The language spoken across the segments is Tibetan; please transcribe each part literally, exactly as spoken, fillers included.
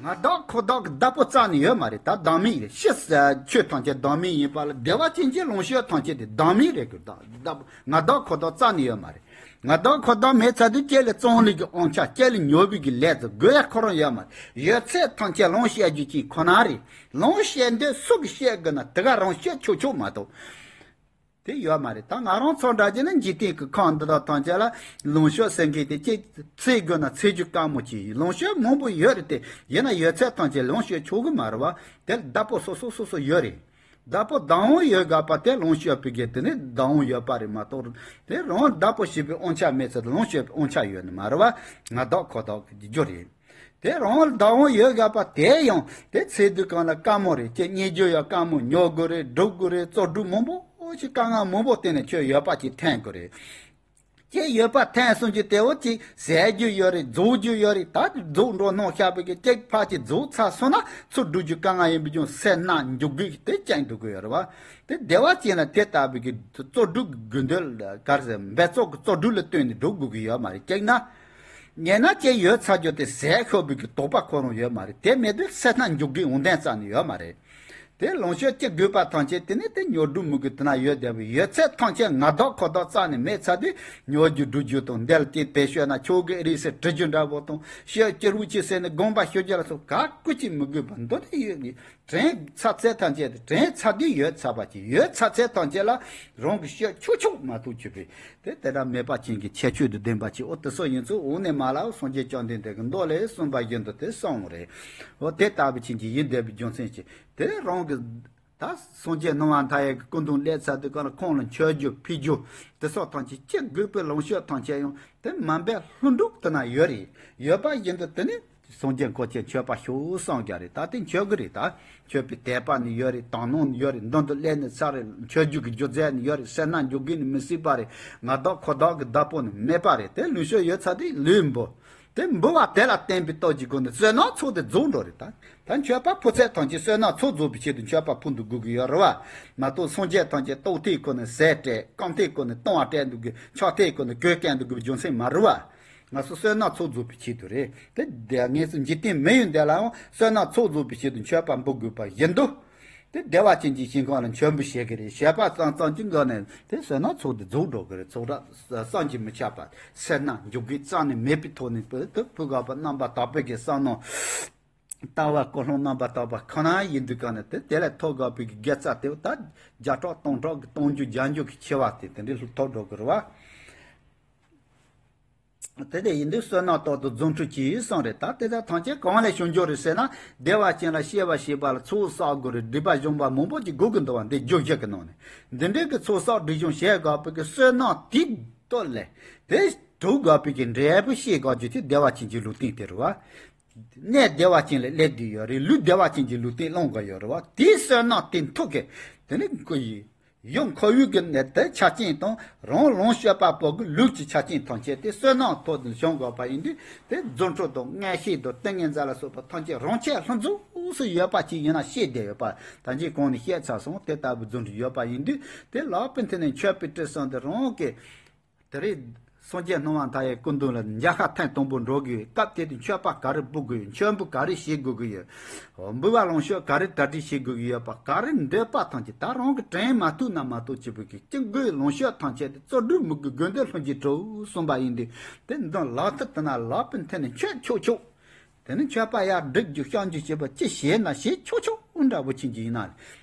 ང་བདག་ཁོ་བདག་གི་བདག་པོ་རྩ་ནས་ཡོད་མ་རེད། ད་བདག་མེད་རེད། ཤི་ཆོས་ཐམས་ཅད་བདག་མེད་ཡིན་པ་ལ། བདེ་བ་ཅན་གྱི་ལོངས་སྤྱོད་ཐམས་ཅད་དེ་བདག་མེད་རེད་གི། བདག་བདག་ང་བདག་ཁོ་བདག་རྩ་ནས་ཡོད་མ་རེད། ང་བདག་ཁོ་བདག་མེད་ཚར་དུས་ཁྱེད་ལ་བཙོང་ལས་ཀྱི་དབང་ཆ། ཁྱེད་ལ་ཉོ་བའི་གི་ལས་ཚོ་དགོས་ཡ་ཁོ་རང་ཡོད་མ་རེད། ཡོད་ཚད་ཐམས་ཅད་ལོངས་སྤྱོད་རྒྱུ་ཅན་ཁོ་ན་རེད། ལོངས་སྤྱོད་འདོད་སུ་གིས་སྤྱོད་དགོས་ན་དེ་ག་རང་སྤྱོད་ཆོག་ཆོག་མ་གཏོགས། དེ་ཡོད་མ་རེད། ད་ང་རང་ཚོ་འདྲ་བྱས་ན་འཇིག་རྟེན་གྱི་ཁམས་འདི་དག་ཐམས་ཅད་ལ་ལོངས་སྤྱོད་ཟེར་མཁན་དེ་ཅིག་འཚོལ་དགོས་ན་འཚོལ་རྒྱུ་དཀའ་མོ་ཅིག་ཡིན། ལོངས་སྤྱོད་མང་པོ་ཡོད་རེད་དེ། ཡིན་ན་ཡོད་ཚད་ཐམས་ཅད་ལོངས་སྤྱོད་ཆོག་གི་མ་རེད་བ། དེ་ལ་བདག་པོ་སོ་སོ་སོ་སོ་ཡོད་རེད། བདག་པོ་བདག་དབང་ཡོད་དགོས་པ་དེ། ལོངས་སྤྱོད་པའི་གི་དེ་ནི་བདག་དབང་ཡོད་པ་རེད་མ་གཏོགས། དེ་རང་བདག་པོ་བྱེད་པའི་དབང་ཆ་མེད་ཚེ་ལོངས་སྤྱོད་པའི་དབང་ཆ་ཡོད་ནི་མ་རེད་བ། ང་བདག་ཁོ་བདག་གི་རྒྱུ་རེད། དེ་རང་ལ་བདག་དབང་ཡོད་དགོས་པ་དེ་ཡང་དེ་འཚོལ་དུས་གང་ལ་དཀའ་མོ་རེད། ཁྱེད་རྙེད་རྒྱུ་ཡང་དཀའ་མོ། ཉོ་དགོས་རེད། སྒྲུབ་དགོས་རེད། བཙོག་སྒྲུབ་མང་པོ་ཞིག་དཀའ་ངལ་མང་པོ་བརྟེན་ནས་ཁྱོད་ཡོད་པ་ཅིག་འཐེན་དགོས་རེད། ཁྱེད་ཡོད་པ་འཐེན་སོང་རྒྱུ་དེ་འོ་ཅིག་ཟས་རྒྱུ་ཡོད་རེད། རྫོགས་རྒྱུ་ཡོད་རེད། ད་རྫོགས་འགྲོ་སྣང་ཤར་བའི་གི་ཅིག་ཕར་ཅིག་རྫོགས་ཚར་སོང་ན་ཚུར་སྒྲུབ་རྒྱུ་དཀའ་ངལ་ཡིན་པའི་ཀྱང་སེར་སྣ་འཇོག་དགོས་དེ་ཅན་འགྲོ་གི་ཡོད་རེད་བ། དེ་བདེ་བ་ཅན་ལ་དེ་ལྟ་བུའི་གི་བཙོག་སྒྲུབ་དགོས་འདོད་ག་རེ་ཟེར། འབད་བཙོག་གི་བཙོག་སྒྲུབ་ལ་བརྟེན་ནས་འགྲོ་དགོས་ཀྱི་ཡོད་མ་རེད། ཅིག་ན། ཉེ་ན་ཅིག་ཡོད་ཚར་རྒྱུ་དེ་ཟས་ཤོར་བའི་གི་དོགས་པ་ཁོ་རང་ཡོད་མ་རེད། དེ་མེད་དུས་སེར་སྣ་འཇོག་དགོས་འོང་དན་རྩ་ནས་ཡོད་མ་རེད། དེ་ལོངས་སྤྱོད་ཅི་དགོས་པ་ཐམས་ཅད་དེ་ནི་དེ་ཉོ་སྒྲུབ་མི་དགོས། དེ་ན་ཡོད་བསྡད་པའི་ཡོད་ཚད་ཐམས་ཅད་ང་བདག་ཁོ་བདག་རྩ་ནས་མེད་ཚར་དུས་ཉོ་རྒྱུ་སྒྲུབ་རྒྱུ་དང་། འདི་ལ་དེ་བེད་སྤྱོད་ན་ཆོག་གི་རེད་ཟེར་དྲི་རྒྱུ་འདྲ་པོ་དང་། ཤོག་སྐྱུར་བུ་ཆེ་ཟེར་ནས་དགོངས་པ་ཞུ་རྒྱུ་ལ་སོགས་ག་ཀུ་ཅི་མི་དགོས་པ་འདོད་ནི་ཡོད་གི། དྲན་ཚར་ཚད་ཐམས་ཅད་དེ་དྲན་ཚར་དུས་ཡོད་ཚར་བ་ཅིག་ཡོད་ཚར་ཚད་ཐམས་ཅད་ལ་རང་གི་སྤྱོད་ཆོག་ཆོག་མ་གཏོགས་ཆོག་པའི་དེ་དེ་འདྲ་མེད་པ་ཅན་གྱི་ཁྱད་ཆོས་དང་ལྡན་པ་ཅིག་འོ་དེ་ཚོ་ཡིན་ཚུལ་འོག་ནས་མར་ལ་སངས་རྒྱས་བཅོམ་ལྡན་འདས་ཀྱི་མདོ་ལས་གསུངས་པ་བཞིན་དུ་དེ་གསུངས་རེད། འོ་དེ་ལྟ་བུ་ཅན་གྱི་ཡིན་བསྡད་པའི་རྒྱུ་མཚན་གྱིས་དེ་རང་གི་ད་སངས་རྒྱས་སྣང་བ་མཐའ་ཡས་ཀྱི་སྐུ་མདུན་སླེབས་ཚར་དུས་གང་ལ་ཁོང་ལ་མཆོད་རྒྱུ་ཕུལ་རྒྱུ་དེ་སོགས་ཐམས་ཅད་ཅི་དགོས་པའི་ལོངས་སྤྱོད་ཐམས་ཅད་ཡང་དེ་མ་འབད་ལྷུན་གྲུབ་དེ་ན་ཡོད་རེད། ཡོད་པ་བཞིན་དུ་དེ་ནི། སངས་རྒྱས་འཁོར་བཅས་མཆོད་པར་ཤོག་གསུངས་ཀྱང་རེད། ད་དེ་མཆོད་ཀྱི་རེད། ད་མཆོད་པའི་དད་པ་ནི་ཡོད་རེད། དག་སྣང་ནི་ཡོད་རེད། མདུན་དུ་སླེབས་ནས་ཚར་རེད། མཆོད་རྒྱུ་གི་རྒྱུ་རྫས་ནི་ཡོད་རེད། སེར་སྣ་འཇོག་དགོས་ནི་མི་སྲིད་པ་རེད། ང་བདག་ཁོ་བདག་གི་བདག་པོ་ནི་མེད་པ་རེད། དེ་ལུས་ཤོར་ཡོད་ཚར་དུས་ལུས་འབུལ། དེ་འབུལ་བ་དེ་ལ་བརྟེན་པའི་སྟོབས་ཀྱི་སྒོ་ནས་བསོད་ནམས་ཚོགས་དེ་རྫོགས་འགྲོ་རེད། ད་ད་མཆོད་པ་ཕུལ་ཚད་ཐམས་ཅད་བསོད་ནམས་ཚོགས་རྫོགས་པའི་ཆེད་དུ་མཆོད་པ་ཕུལ་དུ་དགོས་ཀྱི་ཡོད་རེད་བ། མ་གཏོགས་སངས་རྒྱས་ཐམས་ཅད་ལྟོ་ཐེངས་ཁོ་ནས་ཟས་སྤྲད། རྐང་ཐེངས་ཁོ་ནས་བཏུང་བ་སྤྲད་འདུག་གི། ཕྱག་ཐེངས་ཁོ་ནས་གོས་བཀལ་འདུག་གི་རྒྱུ་མཚན་མ་རེད་བ། ང་ཚོ་བསོད་ནམས་ཚོགས་རྫོགས་པའི་ཆེད་དུ་རེད། དེ་དེ་ངེད་ཚོ་འཇིག་རྟེན་མི་ཡི་འདི་ལའང་བསོད་ནམས་ཚོགས་རྫོགས་པའི་ཆེད་དུ་མཆོད་པ་འབུལ་དགོས་པ་བཞིན་དུ། དེ་བདེ་བ་ཅན་གྱི་ཞིང་ཁམས་ལ་མཆོད་འབུལ་བྱེད་ཀྱི་རེད། བྱས་པ་ཙམ་ཙམ་གྱི་སྒོ་ནས་དེ་བསོད་ནམས་ཚོགས་དེ་རྫོགས་འགྲོ་གི་རེད། ཚོགས་རབ་བསམ་གྱིས་མི་ཁྱབ་པ་སེར་སྣ་འཇོག་གི་རྩ་ནས་མེད་པའི་ཐོག་ནས་བོད་དུ་ཕུལ་དགོས་པ་རྣམ་པར་དག་པའི་གི་བསམ་མནོ། ལྟ་བ་ཀུན་སློང་རྣམ་པར་དག་པ་ཁོ་ན་ཡིན་དུས་གང་ནས་དེ་དེ་ལས་ཐོབ་དགོས་པའི་གི་དགེ་རྩ་དེ་ད་བརྒྱ་ཕྲག་སྟོང་ཕྲག་གི་གཏོང་རྒྱུ་རྒྱག་རྒྱུ་གི་ཆེ་བ་དེ་དེ་འདྲའི་ལྷུག་ཐོབ་འགྲོ་གི་རེད་བ། དེ་འདྲ་ཡིན་དུས་བསོད་ནམས་རྟག་ཏུ་རྫུ་འཕྲུལ་གྱིས་གསུངས་རེད། ད་དེ་དག་ཐམས་ཅད་གང་ལས་བྱུང་རྒྱུ་རེད་ཟེར་ན། བདེ་བ་ཅན་ལ་སྐྱེ་བ་བྱེད་པ་ལ་ཚོགས་བསགས་དགོས་རེད། སྒྲིབ་པ་སྦྱོང་བ་མང་པོ་ཅིག་དགོས་ཀྱི་འདུག་བ། འདི་རྒྱུ་བཞི་གི་ནང་ནས་འདི་འདྲའི་གི་ཚོགས་བསགས་སྒྲིབ་སྦྱོང་བྱེད་དགོས་པའི་གི་བསོད་ནམས་དེའི་སྟོབས་ལས་དེ་སྒྲུབ་དགོས་པའི་གི་འབྲས་བུ་སྐྱེ་དགོས་རྒྱུ་དེ་བདེ་བ་ཅན་གྱི་ལུས་རྟེན་དེ་རེད་བ། གནས་བདེ་བ་ཅན་ལ་སླེབས་བསྡད་ཡོད་རེད། ལུས་བདེ་བ་ཅན་གྱི་ལུས་རྟེན་བླང་དགོས་ཡོད་རེད་བ། དེའི་བསོད་ནམས་དེ་མཐུ་གིས་དེ་ནི་ཀུ་ཡི་ཡུལ་འཁོར་བའི་གི་གནས་དེ་ཆ་རྐྱེན་དང་རང་ལོངས་སྤྱོད་པ་པོ་གི་ལུས་ཀྱི་ཆ་རྐྱེན་ཐམས་ཅད་དེ་བསོད་ནམས་ཐོག་ཏུ་བྱུང་དགོས་པ་ཡིན་དུས། དེ་རྫུ་འཕྲུལ་དང་མངོན་ཤེས་དང་ཏིང་ངེ་འཛིན་ལ་སོགས་པ་ཐམས་ཅད་རང་ཆས་ལྷུན་རྫོགས་སུ་ཡོད་པ་ཅིག་ཡིན་ན་ཤེས་བསྡད་ཡོད་པ་ད་ཅི་གོང་ནས་བཤད་ཚར་སོང་། དེ་ལྟ་བུའི་རྫུ་འཕྲུལ་ཡོད་པ་ཡིན་དུས། དེ་ལག་པའི་མཐིལ་ནས་མཆོད་པའི་དྲི་བསུང་དེ་རང་གི་དེ་རིང་སངས་རྒྱས་སྣང་བ་མཐའ་ཡས་སྐུ་མདུན་ལ་མཇལ་ཁ་ཐེངས་དང་པོ་འགྲོ་དགོས་པའི་སྐབས་དེ་དུས་མཆོད་པ་ག་རེ་འབུལ་དགོས་ཡོད། མཆོད་འབུལ་ག་རེ་བྱེད་དགོས་ཀྱི་ཡོད། འབུལ་བ་ལོངས་སྤྱོད་ག་རེ་གྲ་སྒྲིག་བྱེད་དགོས་ཀྱི་ཡོད་པ་ག་རེ་འདོད་པ་ཐམས་ཅད་ད་རང་གི་དྲན་མ་ཐུབ་ན་མ་གཏོགས་བྱེད་པའི་གི་ཅི་དགོས་ལོངས་སྤྱོད་ཐམས་ཅད་དེ་རྩོལ་སྒྲུབ་མི་དགོས། དགོས་འདོད་ལྷུན་གྱིས་གྲུབ་གསུངས་པ་ཡིན་དུས། དེ་འདི་ལག་མཐིལ་དེ་ན་ལག་པའི་མཐིལ་ནས་མཆོད་ཆོག་ཆོག་དེ་ནི་མཆོད་པ་ཡར་སྒྲིག་རྒྱུ་བཤམ་རྒྱུ་བྱེད་པ་ཅི་བྱེད་ན་བྱེད་ཆོག་ཆོག་འདྲ་པོ་ཕྱིན་གྱི་ཡིན་ན།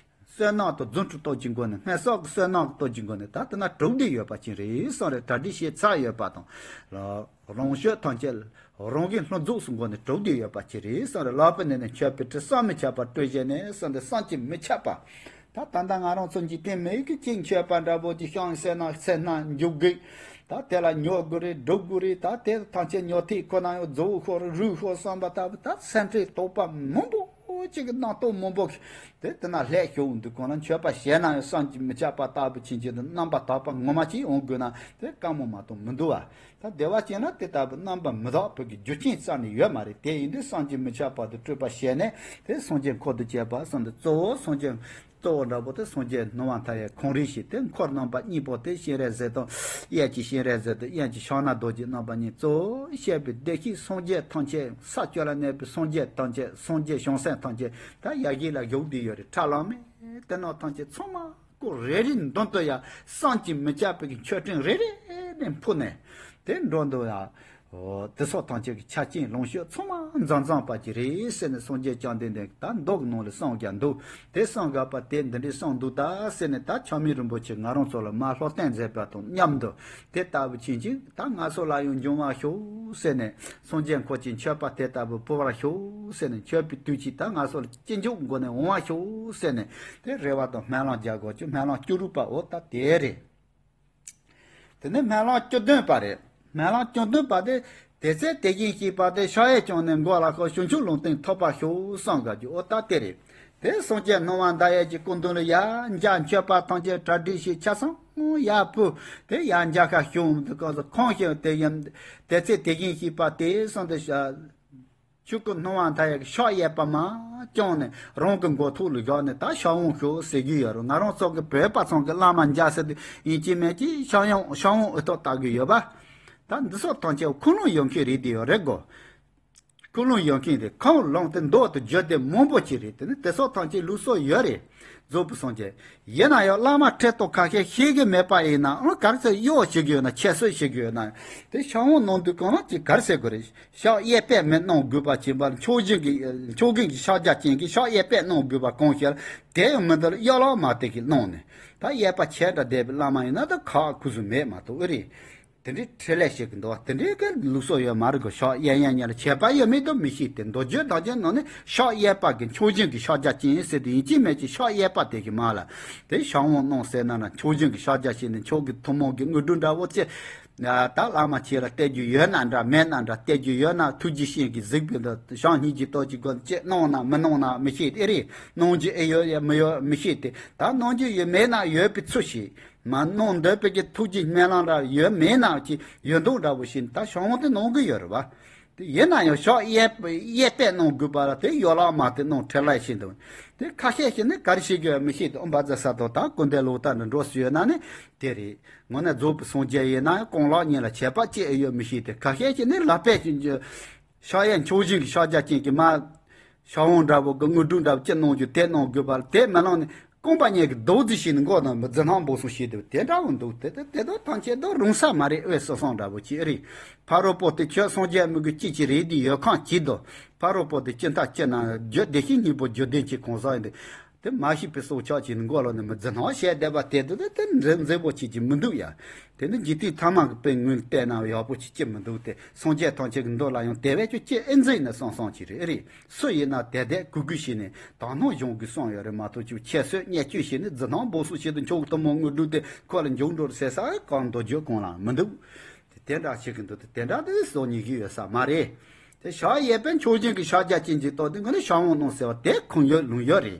བསོད་ནམས་དང་རྫུ་འཕྲུལ་སྟོབས་ཀྱི་སྒོ་ནས། སྔར་བསགས་ཀྱི་བསོད་ནམས་ཀྱི་སྟོབས་ཀྱི་སྒོ་ནས་ད་དེ་ན་གྲུབ་བསྡད་ཡོད་པ་ཅིག་རེད་གསུངས་རེད། གྲ་སྒྲིག་བྱས་ཚར་ཡོད་པ་དང་། ལོངས་སྤྱོད་ཐམས་ཅད་རང་གི་ལྷུན་རྫོགས་སུ་སྒོ་ནས་གྲུབ་བསྡད་ཡོད་པ་ཅིག་རེད་གསུངས་རེད། ལག་པའི་སྣེ་ནས་མཆོད་པའི་དྲི་བསམ་མི་ཁྱབ་པ་སྤྲོས་བཞེས་ནས་གསུངས་ཏེ་བསམ་གྱིས་མི་ཁྱབ་པ། ད་ད་ལྟ་ང་རང་ཚོ་འཇིག་རྟེན་མི་ཡི་གི་ཅིག་མཆོད་པ་འདྲ་པོ་ཅིག་བཤམས་ཟེར་ན་སེར་སྣ་འཇོག་དགོས། ད་དེ་ལ་ཉོ་དགོས་རེད། སྒྲུབ་དགོས་རེད། ད་དེ་ཐམས་ཅད་ཉོ་ཐེངས་ཁོ་ན་ཡང་རྫོགས་ཤོར་རུལ་ཤོར་བསམ་པ་ལྟ་བུ་ད་སེམས་ཁྲལ་དོགས་པ་མང་པོ་ཅིག་གི་སྣང་སྟོབས་མང་པོ་ཞིག་དེ་དེ་ན་ལྷད་ཤོར་འདུག་གང་ལ་མཆོད་པ་བྱས་ན་ཡང་བསམ་གྱིས་མི་ཁྱབ་པ་ལྟ་བུ་ཕྱིན་ཆད་དུ་རྣམ་པར་དག་པ་ངོ་མ་ཅིག་འོང་དགོས་ན་དེ་དཀའ་མོ་མ་གཏོགས་མི་འདུག་བ། ད་བདེ་བ་ཅན་ལ་དེ་ལྟ་བུ་རྣམ་པར་མི་དག་པའི་གི་རྒྱུ་རྐྱེན་རྩ་ནས་ཡོད་མ་རེད། དེ་ཡིན་དུས་བསམ་གྱིས་མི་ཁྱབ་པ་དེ་སྤྲོས་པ་བྱས་ནས་དེ་སངས་རྒྱས་འཁོར་དུ་བཅས་པ་གསུངས་ཏེ། གཙོ་བོ་སངས་རྒྱས་ གཙོ་བོ་འདྲ་པོ་དེ་སངས་རྒྱས་སྣང་བ་མཐའ་ཡས་ཁོང་རང་ཞིག་དེ། འཁོར་རྣམ་པ་གཉིས་པོ་དེ་སྤྱན་རས་གཟིགས་དང་། གཡས་ཀྱི་སྤྱན་རས་གཟིགས་དང་། གཡོན་གྱི་ཕྱག་ན་རྡོ་རྗེ་རྣམ་པ་གཉིས། གཙོ་བོ་བཤད་པའི་བདེ་གཤེགས་སངས་རྒྱས་ཐམས་ཅད། ས་བཅུ་ལ་གནས་པའི་སངས་རྒྱས་ཐམས་ཅད། སངས་རྒྱས་བྱང་སེམས་ཐམས་ཅད་ད་ཡ་གི་ལ་བཞུགས་བསྡད་ཡོད་རེད། ཁྲ་ལམ་མེ་དེ་རྣམས་ཐམས་ཅད་ཚང་མ་སྐོར་རེ་རེའི་མདུན་དུ་ཡ་བསམ་གྱིས་མི་ཁྱབ་པའི་མཆོད་སྤྲིན་རེ་རེ་ནས་འཕུར་ནས་དེ་འགྲོ་འདུག་ཡ། འོ། དེ་སོགས་ཐམས་ཅད་ཀྱི་ཆ་རྐྱེན་ལོངས་སྤྱོད་ཚང་མ་འཛོམས་འཛོམས་པ་ཅིག་རེད་ཟེར་ནས། སངས་རྒྱས་བཅོམ་ལྡན་འདས་ད་མདོ་གི་ནང་ལ་གསུངས་ཀྱང་འདུག། དེ་གསུངས་དགོས་པ་དེ་འདི་འདྲའི་གསུངས་འདུག་ད་ཟེར་ནས། ད་ཆགས་མེད་རིན་པོ་ཆེ་ང་རང་ཚོ་ལ་མར་སློབ་སྟོན་མཛད་པ་དང་མཉམ་དུ། དེ་ལྟ་བུ་ཕྱིན་ཅི་ད་ང་ཚོ་ལ་ཡང་འབྱུང་བར་ཤོག་ཟེར་ནས། སངས་རྒྱས་འཁོར་གྱི་མཆོད་པ་དེ་ལྟ་བུ་ཕུལ་བར་ཤོག་ཟེར་ནས། མཆོད་པའི་དུས་ཀྱི་ད་ང་ཚོ་ལ་ཅི་འཇུག་སྒོ་ནས་འོང་བར་ཤོག་ཟེར་ནས། དེ་རེ་བ་དང་སྨོན་ལམ་རྒྱག་དགོས་ཀྱི། སྨོན་ལམ་བཅུ་དྲུག་པ་འོ་ད་དེ་རེད། དེ་ནས་སྨོན་ལམ་བཅུ་བདུན་པ་རེད། སྨོན་ལམ་བཅུ་བདུན་པ་དེ། དེ་ཚེ་དེ་བཞིན་གཤེགས་པ་དེ། ཕྱག་གཡས་བརྐྱངས་ནས་མགོ་ལ་ཤོག། བྱང་ཆུབ་ལུང་བསྟན་ཐོབ་པར་ཤོག་གསུངས་དགོས་ཀྱི་འོ་ད་དེ་རེད། དེ་སངས་རྒྱས་སྣང་བ་མཐའ་ཡས་ཀྱི་སྐུ་མདུན་ལ་ཡར་མཇལ། མཆོད་པ་ཐམས་ཅད་གྲ་སྒྲིག་བྱས། ཆ་ཚང་ཡར་ཕུལ། དེ་ཡར་མཇལ་ཁ་ཞུ་འོང་དུས་སྐབས་སུ། ཁོང་ཞིག་དེ་ཡང་དེ་ཚེ་དེ་བཞིན་གཤེགས་པ་དེ་གསུངས་ཏེ། ཆོས་སྐུ་སྣང་བ་མཐའ་ཡས་ཀྱི་ཕྱག་གཡས་པ་མར་བརྐྱངས་ནས། རང་གི་མགོ་ཐོག་ལ་བཞག་ནས། ད་ཕྱག་འོང་ཤོག་ཟེར་གྱི་ཡོད་རེད། ང་རང་ཚོ་གི་བོད་པ་ཚང་གི་བླ་མ་མཇལ་ཟེར་དུས་ཡིན་གཅིག་མིན་གཅིག་ཕྱག་འོང་ཕྱག་འོང་འུ་ཐོག་ལྟ་གི་ཡོད་པ། ད་འདི་སོགས་ཐམས་ཅད་ཀུན་སློང་ཡོད་མཁན་རེད་དེ་ཡོད་རེད་གོ། ཀུན་སློང་ཡོད་མཁན་དེ་ཁོང་ལུང་དེ་མདོ་དུ་བརྗོད་དེ་མང་པོ་ཅིག་རེད། དེ་ནི་དེ་སོགས་ཐམས་ཅད་ལུགས་སྲོལ་ཡོད་རེད། རྫོགས་པའི་སངས་རྒྱས། ཡིན་ན་ཡང་བླ་མ་ཁྲི་ཐོག་ཁ་ཤས་ཤེས་ཀྱི་མེད་པ་ཡིན་ན། ཨང་ག་རེ་ཟེར། གཡོག་བྱེད་ཀྱི་ཡོད་ན། ཁྱད་གསོད་བྱེད་ཀྱི་ཡོད་ན། དེ་ཕྱག་འོང་གནང་དུས་གང་ལ་ཅིག་ག་རེ་ཟེར་དགོས་རེད། ཕྱག་གཡས་པས་མི་གནང་དགོས་པ་ཅིག་པ། མཆོག་སྦྱིན་གྱི་མཆོག་སྦྱིན་གྱི་ཕྱག་རྒྱ་ཅན་གྱི་ཕྱག་གཡས་པས་གནང་དགོས་པ་གང་ཞིག་ལ། དེ་ཡང་མི་འདུག་ལ། གཡོག་ལ་མ་དེ་གིས་གནང་ནས། ད་གཡས་པ་ཆེ་དྲགས་བསྡད་པའི་བླ་མ་ཡིན་ན་ད་ཁག་ཁུ་སུ་མེད་མ་གཏོགས་ཨེ་རེད། དེ་འདྲའི་ཁྲིད་ལས་བྱེད་ཀྱི་འདུག་བ། དེ་འདྲའི་གི་ལུགས་སྲོལ་ཡོད་མ་རེད་གོ། ཕྱག་གཡས་གཡོན་གཉིས་ལ་ཁྱད་པར་ཡོད་མེད་དུ་མི་ཤེས་ཏེ། མདོ་རྒྱུད་དག་ཅན་ནང་ནས་ཕྱག་གཡས་པ་གི་མཆོག་སྦྱིན་གྱི་ཕྱག་རྒྱ་ཅན་ཟེར་དུས་ཡིན་གཅིག་མིན་གཅིག་ཕྱག་གཡས་པ་དེ་གི་མ་ལ་དེ་ཕྱག་འོང་གནང་ཟེར་ན་ན། མཆོག་སྦྱིན་གྱི་ཕྱག་རྒྱ་ཅན་ནི་མཆོག་གི་ཐུན་མོང་གི་དངོས་གྲུབ་འདྲ་བོ་ཅི། ད་བླ་མ་ཁྱེད་ལ་སྟེར་རྒྱུ་ཡོད་ན་འདྲ་མེད་ན་འདྲ། སྟེར་རྒྱུ་ཡོད་ན་ཐུགས་རྗེ་ཅན་གྱིས་གཟིགས་པའི་འདུག་བྱམས་སྙིང་རྗེ་སྟོབས་ཀྱིས་སྒོ་ཅི་གནང་ན་མི་གནང་ན་མི་ཤེས་ཏེ་རེད། གནང་རྒྱུ་ཨེ་ཡོད་ཡ་མི་ཡོད་མི་ཤེས་ཏེ། ད་གནང་རྒྱུ་ཡོད་མེད་ན་ཡོད་པའི་ཚུལ་བྱེད། མ་གནང་འདོད་པའི་གི་ཐུགས་ཀྱི་སྨོན་ལམ་ར་ཡོད་མེད་ན་གྱི་ཡོད་མདོག་འདྲ་བོ་བྱས་ནས་ད་ཕྱག་འོང་དེ་གནང་གི་ཡོད་རེད་བ། དེ་ཡིན་ན་ཡང་ཕྱག་གཡས་གཡས་པས་གནང་དགོས་པ་ལ་དེ་གཡོག་ལ་མ་དེ་གནང་ཁྲིད་ལས་བྱེད་འདུག། དེ་ཁ་ཤས་ཤིག་ནི་ག་རེ་བྱེད་དགོས་མི་ཤེས་ཏེ། ཨོ་འབའ་ཛ་ས་དོ་ད་ཀུན་ལྡན་གློག་ལྟར་འདྲ་འགྲོ་སྲིད་ཡོད་ན་ནི་དེ་རེད། དངོས་གནས་རྫོགས་པའི་སངས་རྒྱས་ཡིན་ན་ཡང་རྐང་ལག་གཉིས་ལ་ཁྱད་པར་ཅི་ཨེ་ཡོད་མི་ཤེས་ཏེ། ཁ་ཤས་ཤིག་ནི་ལག་པས་ཤིན་རྒྱུ། ཕྱག་གཡས་མཆོག་སྦྱིན་གྱི་ཕྱག་རྒྱ་ཅན་གྱི་མ། ཕྱག་འོང་འདྲ་བོ་གི་དངོས་གྲུབ་འདྲ་བོ་ཅི་གནང་རྒྱུ་དེ་གནང་དགོས་པ་ལ་དེ་མི་གནང་ནས། རྐང་པ་གཉིས་ཀྱི་རྡོག་རྫིས་བྱས་ནས་མགོ་ནང་མི་རྫི་སྣང་སྦོམ་སོང་བྱས་འདུག། དེ་འདྲ་བོ་འདུག། དེ་དེ་དེ་དག་ཐམས་ཅད་དུ་རུང་ས་མ་རེད། འོད་སོ་སོང་འདྲ་བོ་ཅིག་རེད། ཕ་རོལ་པོ་དེ་ཁྱོད་སངས་རྒྱས་མི་དགོས་ཅི་ཅི་རེད་དེ་ཡོད་ཁང་གཅིག་དུ། ཕ་རོལ་པོ་དེ་ཅི་མཐའ་ཅི་ན་རྒྱུ་བདེ་གཤེགས་སྙིང་པོ་རྒྱུ་ལྡན་གྱི་གང་ཟག་ཡིན་འདུག། དེ་མ་ཤེས་པའི་སྲོག་ཆགས་ཀྱི་མགོ་ལ་ནི་མི་རྫི་སྣང་བཤད་བསྡད་པ་དེ་དུ་དེ་དེ་མཛེས་མཛེས་པོ་ཅིག་ཅིག་མི་འདུག་ཡ། དེ་ནི་འཇིག་རྟེན་ཐ་མ་གི་དཔེ་ངོས་བལྟས་ན་ཡག་པོ་ཅིག་ཅི་མི་འདུག་སྟེ། སངས་རྒྱས་ཐམས་ཅད་ཀྱི་མདོ་ལ་ཡང་དེ་བས་ཀྱང་ཅི་ཨེ་མཛེས་ནི་སང་སང་ཅིག་རེད་ཨེ་རེད། སུ་ཡིན་ན་དེ་དེ་གུས་གུས་བྱས་ནས་དག་སྣང་སྦྱོང་དགོས་གསུངས་ཡོད་རེད་མ་གཏོགས། ཅིག་ཁྱད་གསོད་བརྙས་བཅོས་བྱས་ནས་རྫི་སྣང་སྦོམ་སོང་བྱས་དུས་མཆོག་གི་ཐུན་མོང་དངོས་གྲུབ་དེ་ཁོ་ལ་འབྱུང་འགྲོ་ཟེར་ས་གང་མདོ་རྒྱུད་གང་ལ་མི་འདུག། དེ་དེ་འདྲ་བྱེད་ཀྱི་འདུག། དེ་དེ་འདྲ་དེ་སོགས་ཉེ་གི་ཡོད་ས་མ་རེད། དེ་ཕྱག་གཡས་པས་མཆོག་སྦྱིན་གྱི་ཕྱག་རྒྱ་ཅན་གྱི་སྟོབས་དེ་ངོས་ནས་ཕྱག་འོང་གནང་ཟེར་བ་དེ་ཁུངས་ཡོད་ལུང་ཡོད་རེད།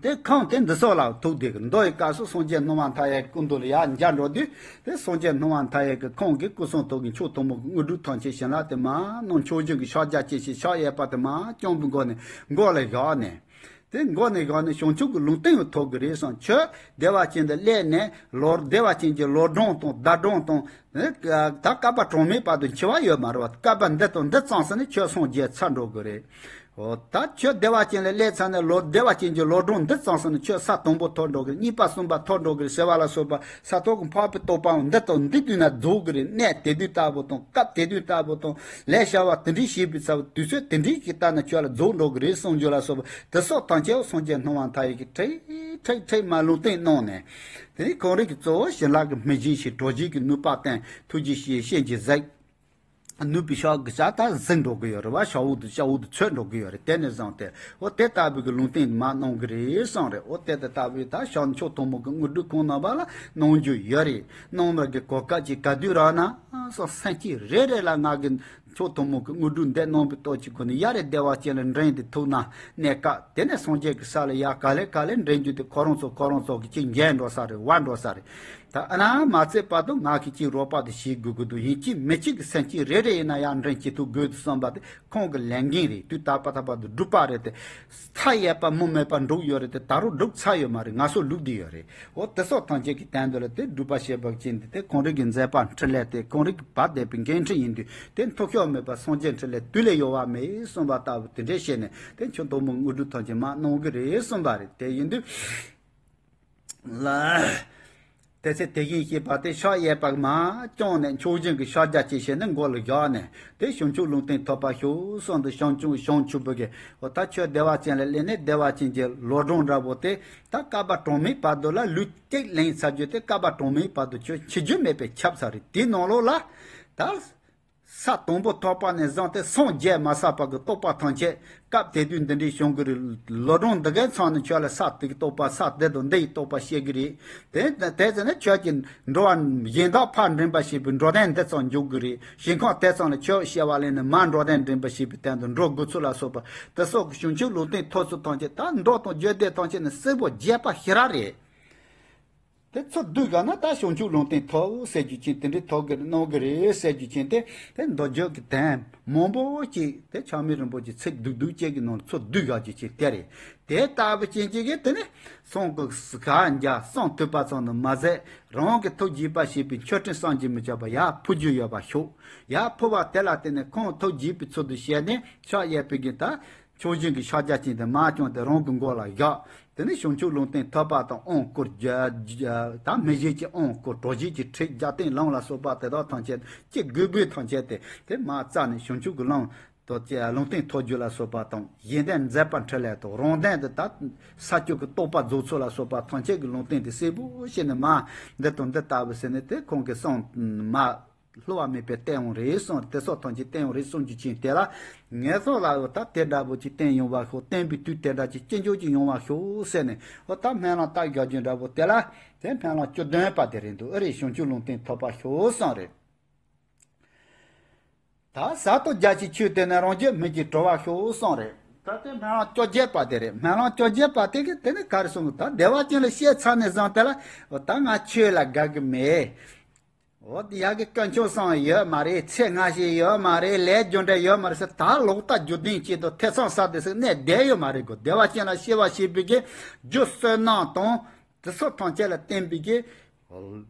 དེ་ཁོང་དེ་འདི་སོགས་ལ་ཐུག་དེ་གི་མདོ་ཡི་སྐབས་སུ་སངས་རྒྱས་སྣང་བ་མཐའ་ཡས་སྐུ་མདུན་ལ་ཡར་མཇལ་འགྲོ་དུས། དེ་སངས་རྒྱས་སྣང་བ་མཐའ་ཡས་ཀྱི་ཁོང་གི་སྐུ་གསུང་ཐུགས་ཀྱི་མཆོག་ཐུན་མོང་གི་དངོས་གྲུབ་ཐམས་ཅད་བྱིན་རླབས་དེ་མར་གནང་། མཆོག་སྦྱིན་གྱི་ཕྱག་རྒྱ་ཅན་ཞིག་ཕྱག་གཡས་པ་དེ་མར་བརྐྱངས་པའི་མགོ་ནས་མགོ་ལ་བཞག་ནས། དེ་མགོ་ནས་བཞག་ནས་བྱང་ཆུབ་ཀྱི་ལུང་བསྟན་ཡང་ཐོབ་གི་རེད་བསམ། ཁྱོད་བདེ་བ་ཅན་དུ་སླེབས་ནས་ལོ་བདེ་བ་ཅན་གྱི་ལོ་སྦྲང་དང་ཟླ་སྦྲང་དང་། ད་བསྐལ་པ་གྲངས་མེད་བར་དུ་འཆི་བ་ཡོད་མ་རེད་བ། བསྐལ་པ་འདི་དང་འདི་ཙམ་ཟིན་ནས་ཁྱོད་སངས་རྒྱས་ཚར་འགྲོ་གི་རེད། འོ་ད་ཁྱོད་བདེ་བ་ཅན་ལ་སླེབས་ཚར་ནས་ལོ་བདེ་བ་ཅན་གྱི་ལོ་སྦྲང་འདི་ཙམ་ཟིན་ནས་ཁྱོད་ས་དང་པོ་ཐོབ་འགྲོ་གི་རེད། གཉིས་པ་གསུམ་པ་ཐོབ་འགྲོ་གི་རེད་ཟེར་བ་ལ་སོགས་པ་ས་ཐོབ་ཀྱི་འཕགས་པའི་རྟོགས་པའང་འདི་དང་འདི་དུས་ན་རྫོགས་གི་རེད། གནས་དེ་དུས་ལྟ་བུ་དང་སྐབས་དེ་དུས་ལྟ་བུ་དང་ལས་བྱ་བ་དེ་འདྲའི་བྱེད་པའི་ཚ་བ་དུས་ཚོད་དེ་འདྲའི་གི་ལྟ་ན་ཁྱོད་ལ་རྫོགས་འགྲོ་གི་རེད་གསུངས་རྒྱུ་ལ་སོགས་པ་དེ་སོགས་དང་བཅས་སངས་རྒྱས་སྣང་བ་མཐའ་ཡས་ཀྱི་ཁྲིད་ཁྲིད་ཁྲིད་མ་ལུང་བསྟན་གནང་ནས། དེ་ནས་ཁོང་རང་གི་གཙོ་བོ་བྱིན་རླབས་ཀྱི་སྨིན་བྱེད་ཞིག་གྲོལ་བྱེད་ཀྱི་ནུས་པ་བསྟན། ཐུགས་རྗེ་ཞེས་སྤྱན་གྱིས་གཟིགས། ནུས་པའི་ཕྱག་གི་ལྕགས་ཐག་གཟིགས་འགྲོ་གི་ཡོད་རེད་བ། ཤ་འུ་དུ་ཤ་འུ་དུ་ཚོད་འགྲོ་གི་ཡོད་རེད། དེ་ནས་བཟུང་སྟེ་འོ་དེ་ལྟ་བུའི་གི་ལུང་བསྟན་མ་གནང་གི་རེད་བསམ་རེད། འོ་དེ་ལྟ་བུའི་ད་ཤ་མཆོག་ཐུན་མོང་གི་དངོས་གྲུབ་ཁོང་རྣམ་པ་ལ་གནང་རྒྱུ་ཡོད་རེད། གནང་བར་གི་གོ་སྐབས་ཀྱི་ག་དུས་རག་ན་སོ་སེམས་ཅན་རེ་རེ་ལ་ང་གི་ ཁྱོད་དུ་མོ་གི་དངོས་གྲུབ་འདི་གནང་བའི་སྟོབས་ཀྱི་སྒོ་ནས་ཡ་རེ་བདེ་བ་ཅན་ལ་འདྲེན་དེ་ཐུག་ན་གནས་སྐབས་དེ་ནས་སངས་རྒྱས་ཀྱི་ས་ལ་ཡ་ག་ལེ་ག་ལེ་འདྲེན་རྒྱུ་དེ་ཁོ་རང་ཚོ་ཁོ་རང་ཚོ་གི་ཅིག་འགྱེལ་འགྲོ་ས་རེད། བར་འགྲོ་ས་རེད། ད་ཨ་ན་མ་ཚད་པ་དུ་ང་གི་ཅིག་རོགས་པ་དེ་བྱེད་དགོས་ཀྱི་འདུག་ཡིན་གཅིག་མིན་གཅིག་གི་སེམས་ཅན་རེ་རེ་ཡིན་ན་ཡང་འདྲེན་བྱེད་ཐུབ་དགོས་འདུག་བསམ་པ་དེ་ཁོང་གི་ལས་འགན་རེད། དུས་ད་པ་ད་པ་དུ་སྒྲུབ་པ་རེད་དེ། མཐའ་ཡས་པ་མུ་མེད་པ་འགྲུབ་ཡོད་རེད་དེ། ད་རུང་སྒྲུབ་ཚར་ཡོད་མ་རེད། ང་ཚོ་ལུགས་འདི་ཡོད་རེད། འོ་དེ་སོགས་ཐམས་ཅད་ཀྱི་སྟེང་དུ་ལ་དེ་སྒྲུབ་པ་བྱེད་པ་ཅན་དེ་དེ་ཁོང་རང་གི་མཛད་པ་འཕྲིན་ལས་དེ་ཁོང་རང་གི་བར་འདས་པའི་འགན་འཁྲི་ཡིན་དུས་དེ་མཐོ་ཤོས་མེད་པ་སངས་རྒྱས་འཕྲིན་ལས་དུས་ལས་ཡོལ་བ་མེད་གསུངས་པ་ལྟ་བུ་དེ་འདྲས་བྱས་ནས་དེ་ཁྱོད་དུ་མོ་དངོས་གྲུབ་ཐམས་ཅད་མ་གནང་གི་རེད་གསུངས་པ་རེད། དེ་ཡིན་དུས་ལ། དེ་ཚེ་དེ་བཞིན་གཤེགས་པ་དེ་ཕྱག་གཡས་པ་མར་བརྐྱངས་ནས་མཆོག་སྦྱིན་གྱི་ཕྱག་རྒྱ་བཅས་བྱས་ནས་མགོ་ལ་བཞག་ནས་དེ་བྱང་ཆུབ་ལུང་བསྟན་ཐོབ་པར་ཤོག་གསུངས་འདུག་བྱང་ཆུབ་བྱང་ཆུབ་པོ་གིས་འོ་ད་ཁྱོད་བདེ་བ་ཅན་ལ་སླེབས་ནས་བདེ་བ་ཅན་གྱི་ལོ་གྲངས་འདྲ་པོ་དེ་ད་བསྐལ་པ་གྲངས་མེད་བར་དུ་ལ་ལུས་གཅིག་ལེན་ཚར་རྒྱུ་དེ་བསྐལ་པ་གྲངས་མེད་བར་དུ་ཁྱོད་འཆི་རྒྱུ་མེད་པའི་ཁྱབ་ཚར་རེད། དེའི་ནང་ལོགས་ལ་ད། ས་དང་པོ་ཐོབ་པ་ནས་བཟུང་སྟེ་སངས་རྒྱས་མ་ཚར་བར་གྱི་རྟོགས་པ་ཐམས་ཅད་སྐབས་དེ་དུས་འདི་འདྲའི་བྱུང་གི་རེད། ལོ་གྲངས་འདི་གའི་ཚང་ནས་ཁྱོད་ལ་ས་དེ་གི་རྟོགས་པ་ས་དེ་དང་འདི་ཡི་རྟོགས་པ་བཤད་གི་རེད། དེ་དེ་ཚེ་ནས་ཁྱོད་ཀྱི་འགྲོ་བ་གཞན་དག་ཕར་འདྲེན་པ་བྱེད་པའི་འགྲོ་དོན་འདི་ཙམ་འཇུག་གི་རེད། ཞིང་ཁམས་དེ་ཙམ་ལ་ཁྱོད་སྐྱེ་བ་ལེན་ནས་མར་འགྲོ་དོན་འདྲེན་པ་བྱེད་པའི་སྟེང་དུ་འགྲོ་དགོས་ཚུལ་ལ་སོགས་པ་དེ་སོགས་ཀྱི་བྱང་ཆུབ་ལུང་བསྟན་ཐོབ་ཚུལ་ཐམས་ཅད་ད་མདོ་དང་རྒྱུད་སྡེ་ཐམས་ཅད་ནས་གསལ་པོ་རྒྱས་པ་ཞེ་དྲག་རེད། དེ་ཚོ་བསྡུས་ག་ན་ད་བྱང་ཆུབ་ལུང་བསྟན་ཐོབ་ཟེར་རྒྱུ་ཅན་དེ་འདྲའི་ཐོབ་གི་གནང་གི་རེད་ཟེར་རྒྱུ་ཅན་དེ་དེ་མདོ་རྒྱུད་ཀྱི་དོན་མང་པོ་ཅིག་དེ་ཆགས་མེད་རིན་པོ་ཆེ་ཚིག་སྡུག་སྡུག་ཅན་གྱི་ནང་ཚོ་བསྡུས་ག་རྒྱུ་ཅན་དེ་རེད། དེ་ལྟ་བུ་ཅན་ཅིག་གིས་དེ་ནི་སངས་རྒྱས་ག་འཇའ་སངས་ཐུབ་པ་ཙམ་དུ་མ་ཟད་རང་གི་ཐུགས་དགྱེས་པ་བྱེད་པའི་མཆོད་སྤྲིན་བསམ་གྱིས་མི་ཁྱབ་པ་ཡར་ཕུལ་རྒྱུ་ཡོད་པ་ཤོག་ཡར་ཕུལ་བ་དེ་ལ་བརྟེན་ནས་ཁོང་ཐུགས་དགྱེས་པའི་ཚུལ་དུ་བྱས་ནས་ཕྱག་གཡས་པའི་གི་ད། ཕྱོགས་བཞིན་གྱི་ཕྱག་རྒྱ་བཅིངས་ཏེ་མར་བརྐྱངས་ཏེ་རང་གི་མགོ་ལ་བཞག་དེ་ནས་བྱང་ཆུབ་ལུང་བསྟན་ཐོབ་པ་དང་དབང་བསྐུར་རྒྱ་རྒྱ་དང་མི་བཞེད་ཀྱི་དབང་བསྐུར་གྲོགས་བཞེད་ཀྱི་ཁྲིད་རྒྱབ་རྟེན་ལུང་ལ་སོགས་པ་དེ་དག་ཐམས་ཅད་ཀྱི་དགོས་པའི་ཐམས་ཅད་དེ་དེ་མར་བཙལ་ནས་བྱང་ཆུབ་ཀྱི་ལུང་དང་ལུང་བསྟན་ཐོབ་རྒྱུ་ལ་སོགས་པ་དང་གཞན་དོན་མཛད་པ་འཕྲིན་ལས་དང་རང་དོན་དེ་དག་ས་བཅུ་གི་རྟོགས་པ་རྫོགས་ཚུལ་ལ་སོགས་པ་ཐམས་ཅད་ཀྱི་ལུང་བསྟན་དེ་གསལ་པོ་བྱས་ནས་མར་འདི་དང་འདི་ལྟ་བུ་ཟེར་ནས་དེ་ཁོང་གི་གསུང་མར། བསླུ་བ་མེད་པའི་བསྟན་དབང་རེད་གསུངས། དེ་སོགས་ཐམས་ཅད་བསྟན་དབང་རེད་གསུང་རྒྱུ་ཅན་དེ་ལ་ངེད་ཚོ་ལ་ད་དེ་འདྲ་པོ་ཅིག་བསྟན་ཡོང་བ་ཤོག་བསྟན་པའི་དུས་དེ་འདྲ་ཅིག་ཅི་འཇོག་ཅིག་ཡོང་བ་ཤོག་ཟེར་ནས་འོ་ད་སྨོན་ལམ་བཏབ་བཞག་རྒྱུ་འདྲ་པོ་དེ་ལ་དེ་སྨོན་ལམ་བཅུ་བདུན་པ་དེ་རེད་འདུག་ཨེ་རེད། བྱང་ཆུབ་ལུང་བསྟན་ཐོབ་པར་ཤོག་གསུངས་རེད། ད་ཟབ་ཏུ་རྒྱ་ཆེའི་ཆོས་དེ་ནི་རང་རྒྱུད་སྨིན་ཅིང་གྲོལ་བར་ཤོག་གསུངས་རེད། ད་དེ་སྨོན་ལམ་བཅོ་བརྒྱད་པ་དེ་རེད། སྨོན་ལམ་བཅོ་བརྒྱད་པ་དེ་གི་དེ་ནི་ག་རེ་གསུངས་གི་ད་བདེ་བ་ཅན་ལ་སྐྱེས་ཚར་ནས་བཟུང་དེ་ལ་འོ་ད་ང་ཆོས་ལ་དགའ་གི་མེད། འོ་དེ་ཡ་གི་དཀོན་མཆོག་གསུམ་ཡོད་མ་རེད། ཚེ་སྔ་ཕྱི་ཡོད་མ་རེད། ལས་རྒྱུ་འབྲས་ཡོད་མ་རེད་ཟེར་ད་ལོག་ལྟ་རྒྱུ་ལྡན་གཅིག་ཏུ་ཐེ་ཚོམ་ཟ་དེ་ཟེར་གནས་བསྡད་ཡོད་མ་རེད་གོ་བདེ་བ་ཅན་ལ་སྐྱེ་བ་བྱེད་པའི་གི་རྒྱུ་བསོད་ནམས་དང་དེ་ཚོ་ཐམས་ཅད་ལ་བརྟེན་པའི་གི་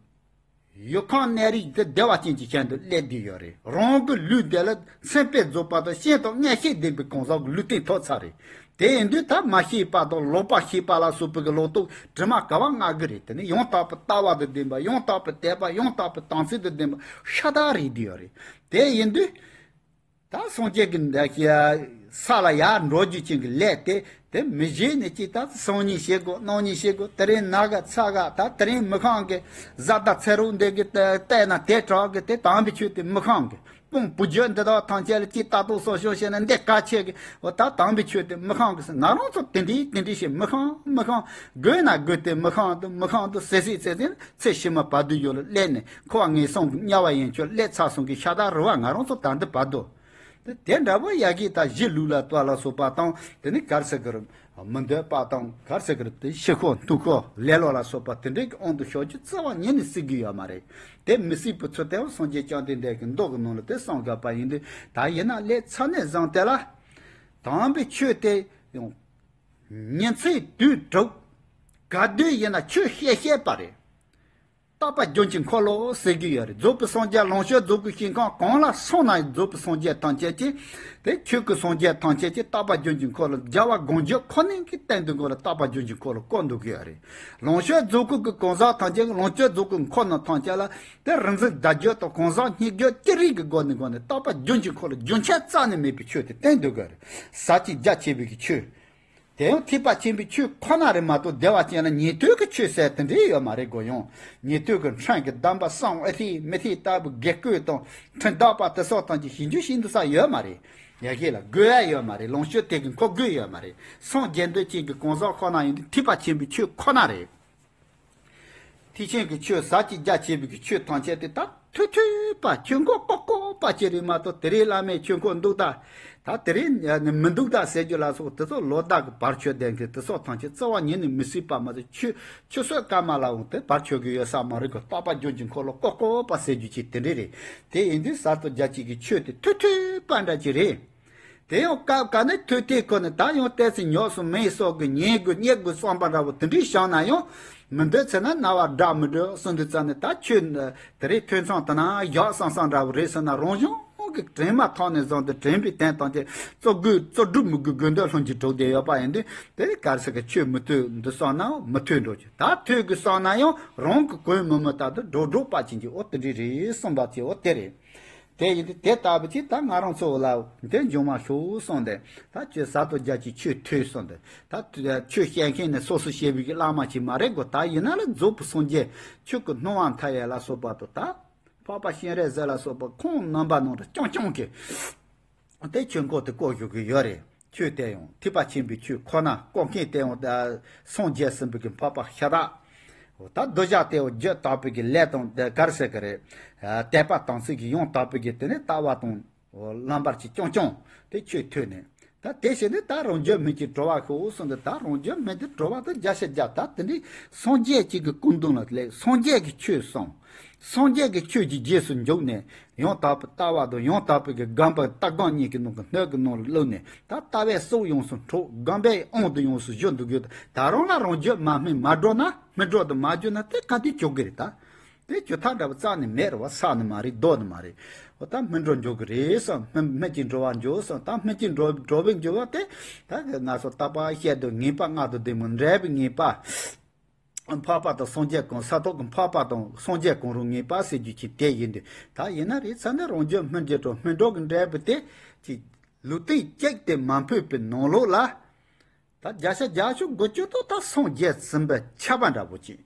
ཡུལ་ཁམས་གནས་རིས་དེ་བདེ་བ་ཅན་གྱི་ཁྱད་དུ་སླེབས་བསྡད་ཡོད་རེད། རང་གི་ལུས་དེ་ལ་མཚན་དཔེ་རྫོགས་པ་དང་སྤྱན་དང་མངོན་ཤེས་ལྡན་པའི་གང་ཟག་གི་ལུས་རྟེན་ཐོབ་ཚར་རེད། དེ་ཡིན་དུས་ད་མ་ཤེས་པ་དང་ལོག་པར་ཤེས་པ་ལ་སོགས་པའི་གི་ལོག་རྟོག་དྲི་མ་ག་བ་མངའ་གི་རེད། དེ་ནི་ཡང་དག་པའི་ལྟ་བ་དང་ལྡན་པ་ཡང་དག་པའི་དད་པ་ཡང་དག་པའི་དམ་ཚིག་དང་ལྡན་པ་ཤ་སྟག་རེད་བསྡད་ཡོད་རེད། དེ་ཡིན་དུས་ད་སངས་རྒྱས་ཀྱི་འདི་ས་ལ་ཡར་འགྲོ་རྒྱུ་ཅན་གྱི་ལས་དེ་དེ་མི་བྱེད་ནས་ཅི་ད་སང་ཉིན་བྱེད་དགོས་གནངས་ཉིན་བྱེད་དགོས་དེ་རིང་ན་ག་ཚ་ག་ད་དེ་རིང་མི་ཤོང་གི་བཟའ་ཟླ་ཚེ་རོགས་འདི་གི་བལྟས་ན་དེ་དྲག་གི་དེ་དམ་པའི་ཆོས་དེ་མི་ཤོང་གི་དཔུང་བུ་རྒྱུད་འདི་དག་ཐམས་ཅད་ལ་ཅི་ལྟ་རྟོག་གསོ་སྐྱོང་བྱས་ན་འདི་གལ་ཆེ་གི་འོ་ད་དམ་པའི་ཆོས་དེ་མི་ཤོང་གི་ཟེར་ང་རང་ཚོ་དེ་འདྲའི་དེ་འདྲའི་ཞིག་མི་ཤོང་མི་ཤོང་དགོས་ན་དགོས་ཏེ་མི་ཤོང་དུ་མི་ཤོང་དུ་ཟེར་ཟེར་ཟེར་ཟེར་ཚེ་ཕྱི་མ་བར་དུ་ཡོད་ལ་སླེབས་ནས་འཁོར་བ་ངན་སོང་གི་དམྱལ་བ་ཡན་ཆོད་སླེབས་ཚར་སོང་གི་ཤ་སྟག་རུ་བ་ང་རང་ཚོ་ད་འདི་བར་དུ། དེ་འདྲ་བོ་ཡ་གི་ད་གཞི་ལུགས་ལ་ལྟོས་ལ་སོགས་པ་དང་དེ་ནི་གར་ཟེར་གི་རུ་མི་འདོད་པ་དང་གར་ཟེར་གི་རུ་དེ་ཤི་ཁོ་འཐུ་ཁོ་ལེ་ལོ་ལ་སོགས་པ་དེ་འདྲའི་གི་དབང་དུ་ཤོར་རྒྱུ་རྩ་བ་ཉིད་ནས་སྲིད་གི་ཡོད་མ་རེད། དེ་མི་སྲིད་པའི་ཚུལ་དེའང་སངས་རྒྱས་བཅོམ་ལྡན་འདས་ཀྱི་མདོ་གི་ནང་ལ་དེ་གསུངས་ཡོད་པ་ཡིན་དུས་ད་ཡིན་ན་ལས་ཚ་ནས་བཟང་དེ་ལ་དམ་པའི་ཆོས་དེ་ཡང་ཉིན་མཚན་དུས་དྲུག་ག་དུས་ཡིན་ན་ཆོས་བཤད་བཤད་པ་རེད། རྟག་པ་རྒྱུན་གྱི་འཁོར་ལོ་ཟེར་གྱི་ཡོད་རེད། རྫོགས་པའི་སངས་རྒྱས་ལོངས་སྤྱོད་རྫོགས་སྐུའི་ཞིང་ཁམས་གང་ལ་སོང་ན་རྫོགས་པའི་སངས་རྒྱས་ཐམས་ཅད་ཀྱིས་དེ་ཆོས་ཀྱི་སངས་རྒྱས་ཐམས་ཅད་ཀྱིས་རྟག་པ་རྒྱུན་གྱི་འཁོར་ལོ་རྒྱལ་བ་དགོངས་འགྱུར་ཁོ་ནའི་གི་སྟེང་དུ་འཁོར་ལ་རྟག་པ་རྒྱུན་གྱི་འཁོར་ལོ་བསྐོར་འདུག་གི་ཡོད་རེད། ལོངས་སྤྱོད་རྫོགས་སྐུ་གི་གང་ཟག་ཐམས་ཅད་ཀྱིས་ལོངས་སྤྱོད་རྫོགས་སྐུའི་འཁོར་རྣམས་ཐམས་ཅད་ལ་དེ་རིག་འཛིན་བརྡ་བརྒྱུད་དང་གང་ཟག་སྙན་བརྒྱུད་ཅི་རིགས་ཀྱི་སྒོ་ནས་སྒོ་ནས་རྟག་པ་རྒྱུན་གྱི་འཁོར་ལོ་རྒྱུན་ཆད་རྩ་ནས་མེད་པའི་ཆོས་དེ་བསྟན་འདུག་གི་ཡོད་རེད། ཟབ་ཅིང་རྒྱ་ཆེ་བའི་གི་ཆོས། དེ་ཡང་ཐེག་པ་ཆེན་པོའི་ཆོས་ཁོ་ན་རེད་མ་གཏོགས་བདེ་བ་ཅན་ལ་ཉན་ཐོས་ཀྱི་ཆོས་ཟེར་དེ་འདྲའི་ཡོད་མ་རེད་གོ། ཡང་ཉན་ཐོས་ཀྱི་ཁྲིམས་ཀྱི་སྡོམ་པ་བསྲུང་ཨེ་ཐིག་མི་ཐིག་ལྟ་བུ་དགེ་བསྐོས་དང་ཁྲིམས་བདག་པ་དེ་སོགས་ཐམས་ཅད་ཞིབ་འཇུག་བྱེད་འདུག་ས་ཡོད་མ་རེད། ཡ་གི་ལ་དགོས་ཡ་ཡོད་མ་རེད། ལོངས་སྤྱོད་དེ་གི་འཁོར་དགོས་ཡོད་མ་རེད། སངས་རྒྱས་འདོད་ཅན་གྱི་གང་ཟག་ཁོ་ན་ཡིན་དུས་ཐེག་པ་ཆེན་པོའི་ཆོས་ཁོ་ན་རེད། ཐེག་ཆེན་གྱི་ཆོས་ཟབ་ཅིང་རྒྱ་ཆེ་བའི་གི་ཆོས་ཐམས་ཅད་དེ་ད་ཐོས་ཐོས་པ་ཆོས་འཁོར་བསྐོར་བསྐོར་པ་ཅིག་རེད་མ་གཏོགས། དེ་རིང་བླ་མས་ཆོས་འཁོར་འདུག་ད། ད་དེ་རིང་མི་འདུག་ད་ཟེར་རྒྱུ་ལ་སོགས་དེ་ཚོ་ལོ་ཟླ་གི་བར་ཆོད་ལྡན་གི་དེ་ཚོ་ཐམས་ཅད་རྩ་བ་ཉིད་ནས་མི་སྲིད་པ་མ་ཟད། ཆུ་ཆུ་ཚོད་སྐར་མ་ལའང་དེ་བར་ཆོད་གི་ཡོད་ས་མ་རེད་གི། རྟག་པར་རྒྱུན་གྱི་འཁོར་ལོ་བསྐོར་བསྐོར་པ་ཟེར་རྒྱུ་ཅིག་དེ་འདྲ་རེད། དེ་ཡིན་དུས་ཟབ་ཏུ་རྒྱ་ཆེ་གི་ཆོས་དེ་ཐོས་ཐོས་པ་འདྲ་ཅིག་རེད། དེ་ཡང་སྐབས་འགའ་ནི་ཐོས་ཐོས་ཁོ་ནི་ད་ཡང་ལྟས་ཚེ་ཉོག་སོང་མེད་སོགས་ཀྱི་ཉན་དགོས་རྙེད་དགོས་བསམ་པ་འདྲ་བོ་དེ་འདྲའི་བྱུང་ན་ཡང་། མི་འདོད་ཚེ་ན་རྣ་བ་སྒྲ་མི་སྒྲོག་གསུངས་དུས་ཙམ་ནས། ད་ཁྱོད་དེ་རིང་ཐོས་མཚམས་དེ་ན་བཞག་བསམ་བསམ་འདྲ་བོ་རེད་ཟེར་ན། རང་བྱུང་གི་དྲན་མ་ཐག་ནས་བཟུང་སྟེ་དྲན་པའི་དོན་དང་བཅས་རྩོད་དགོས་རྩོད་སྒྲུབ་མི་དགོས་དགོས་འདོད་ལྷུན་གྱིས་གྲུབ་བསྡད་ཡོད་པ་ཡིན་དུས། དེ་གལ་སྲིད་ཀྱི་ཆོས་མི་ཐོས་འདུག་བསམ་ན་མི་ཐོས་འགྲོ་རྒྱུ། ད་ཐོས་དགོས་བསམ་ན་ཡང་རང་གི་གོས་མི་མི་ལྟར་དུ་སྒྲོག་སྒྲོག་པ་ཅན་གྱི། འོ་དེ་འདྲ་རེད་གསུངས་པ་ཅིག་འོ་དེ་རེད། དེ་ཡིན་དུས་དེ་ལྟ་བུ་ཅིག་ད་ང་རང་ཚོ་ལ་དེ་འབྱུང་མ་ཤོག་གསུངས་ཏེ། ད་ཁྱོད་ཟབ་ཏུ་རྒྱ་ཆེའི་ཆོས་ཐོས་གསུངས་ཏེ། ད་ཆོས་བཤད་མཁན་ནི་སོ་སོ་ཞེ་བའི་གི་བླ་མ་ཅིག་མ་རེད་གོ། ད་ཡིན་ན་ལ་རྫོགས་པའི་སངས་རྒྱས་ཆོས་ཀྱི་སྣང་བ་མཐའ་ཡས་ལ་སོགས་པ་དང་། ད་འཕགས་པ་སྤྱན་རས་གཟིགས་ལ་སོགས་པ་ཁོང་རྣམ་པ་རྣམས་ལ་རྐྱང་རྐྱང་གི་དེ་ཆོས་འཁོར་དེ་བསྐོར་བཞུགས་གི་ཡོད་རེད། ཆོས་དེ་ཡང་ཐེག་པ་ཆེན་པོའི་ཆོས་ཁོ་ན་བསྐོར་མཁན་དེ་ཡང་ད་སངས་རྒྱས་ཟིན་པའི་གི་འཕགས་པ་ཤ་སྟག། ད་གདུལ་བྱ་དེ་ཡང་རྒྱུད་དག་པའི་གི་ལས་དང་དེ་ག་རེ་ཟེར་གི་རེད། དད་པ་དམ་ཚིག་གི་ཡང་དག་པའི་གི་དེ་ནས་ལྟ་བ་དང་ལམ་བར་གྱི་རྐྱང་རྐྱང་དེ་ཆོས་ཐོས་ནས། ད་དེ་བྱས་ནས་ད་རང་རྒྱུད་སྨིན་ཅིང་གྲོལ་བར་ཤོག་གསུངས་ཏེ། ད་རང་རྒྱུད་སྨིན་ཏེ་གྲོལ་བ་དང་བརྒྱ་ཆ་བརྒྱ། ད་དེ་འདྲའི་སངས་རྒྱས་ཅིག་གི་སྐུ་མདུན་ལ་སླེབས། སངས་རྒྱས་ཀྱི་ཆོས་གསུངས། སངས་རྒྱས་ཀྱི་ཆོས་ཀྱི་རྗེས་སུ་འཇུག་ནས། ཡང་དག་པའི་ལྟ་བ་དང་ཡང་དག་པའི་གི་སྒོམ་པ་ལྟ་སྒོམ་གཉིས་ཀྱི་ནང་གི་སྣོད་ཀྱི་ནང་ལ་བླུགས་ནས། ད་ལྟ་བའི་སྲོག་ཡོངས་སུ་འཕྲོག་སྒོམ་པའི་དབང་དུ་ཡོངས་སུ་ཞུགས་འདུག་གི། ད་རུང་ལ་རང་རྒྱུད་མ་སྨིན་མ་གྲོལ་ན། སྨིན་གྲོལ་དུ་མ་གྱུར་ན་དེ་ག་དུས་གྲོལ་གི་རེད་ད། དེ་གྲོལ་ཐབས་འདྲ་བོ་རྩ་ནས་མེད་རེད་བ། ས་ནི་མ་རེད། རྡོ་ནི་མ་རེད། འོ་ད་སྨིན་གྲོལ་འགྱོ་གི་རེད་བསམ། སྨིན་སྨིན་གྱིས་གྲོལ་བར་འགྱུར་བསམ། ད་སྨིན་གྱིས་གྲོལ་གྲོལ་བར་འགྱུར་བ་དེ། ད་གི་ང་ཚོ་རྟག་པར་བཤད་དུས་ངེས་པ་ལྔ་དང་ལྡན་མིན་འབྲེལ་བའི་ངེས་པ། འཕགས་པ་དང་སངས་རྒྱས་གང་། ས་ཐོབ་ཀྱི་འཕགས་པ་དང་སངས་རྒྱས་གང་རུང་ངེས་པ་ཟེར་རྒྱུ་ཅིག་དེ་ཡིན་དུས། ད་ཡིན་ན་རེད་ཚ་ནི་རང་རྒྱུད་སྨིན་གྱིས་གྲོལ། སྨིན་གྲོལ་གྱི་འབྲས་བུ་དེ་ཅིག་ལུས་རྟེན་གཅིག་དེ་མ་འཕོས་པའི་ནང་ལོགས་ལ། ད་བརྒྱ་ཆ་བརྒྱ་ཞུ་དགོས་རྒྱུ་དང་། ད་སངས་རྒྱས་ཟིན་པའི་ཆད་པ་འདྲ་བོ་ཅིག་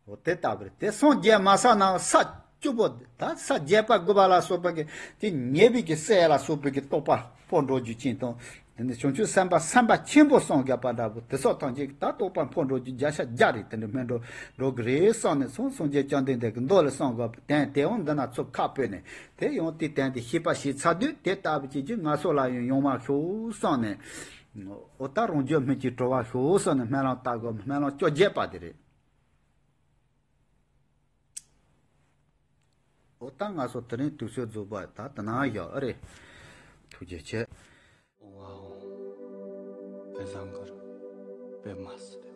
འོ་དེ་ལྟ་བུ་རེད། དེ་སངས་རྒྱས་མ་ཚར་ན་ས་བཅུ་པོ། ད་ས་བརྒྱད་པ་དགུ་པ་ལ་སོགས་པ་གི་དེ་ཉེས་པའི་གི་སྲས་ལ་སོགས་པའི་གི་རྟོགས་པ་འཕོ་འགྲོ་རྒྱུ་ཅན་དང་། དེ་ནས་བྱང་ཆུབ་སེམས་དཔའ་སེམས་དཔའ་ཆེན་པོ་སངས་རྒྱས་པ་འདྲ་བོ་དེ་སོགས་ཐམས་ཅད་ཀྱི་ད་རྟོགས་པ་འཕོ་འགྲོ་རྒྱུ་བརྒྱ་ཆ་བརྒྱ་རེད། དེ་འདྲ་སྨིན་འགྲོ་འགྲོ་གི་རེད་བསམ་ནས། སངས་སངས་རྒྱས་བཅོམ་ལྡན་འདས་ཀྱི་མདོ་ལས་གསུངས་དགོས་པའི་དོན་དེ་ཡང་འདི་ན་ཚུར་ཁ་སྤོས་ནས། དེ་ཡང་དེའི་དོན་དེ་ཤེས་པ་ཞིག་ཚར་དུས། དེ་ལྟ་བུ་བྱེད་རྒྱུ་ང་ཚོ་ལ་ཡང་ཡོང་མ་ཤོག་བསམ་ནས། འོ་ད་རང་རྒྱུད་སྨིན་གྱིས་གྲོལ་བར་ཤོག་བསམ་ནས་སྨོན་ལམ་བཏབ་དགོས། སྨོན་ལམ་བཅོ་བརྒྱད་པ་དེ་རེད། འོ་ད་ང་ཚོ་དེ་རིང་དུས་ཚོད་རྫོགས་པ་ད་དེ་ན་ཡོད་རེད། ཐུགས་རྗེ་ཆེ། ཨོ་ཨོ། དཔེ་བཟང་གི་རེད། དཔེ་མ་སྲིད།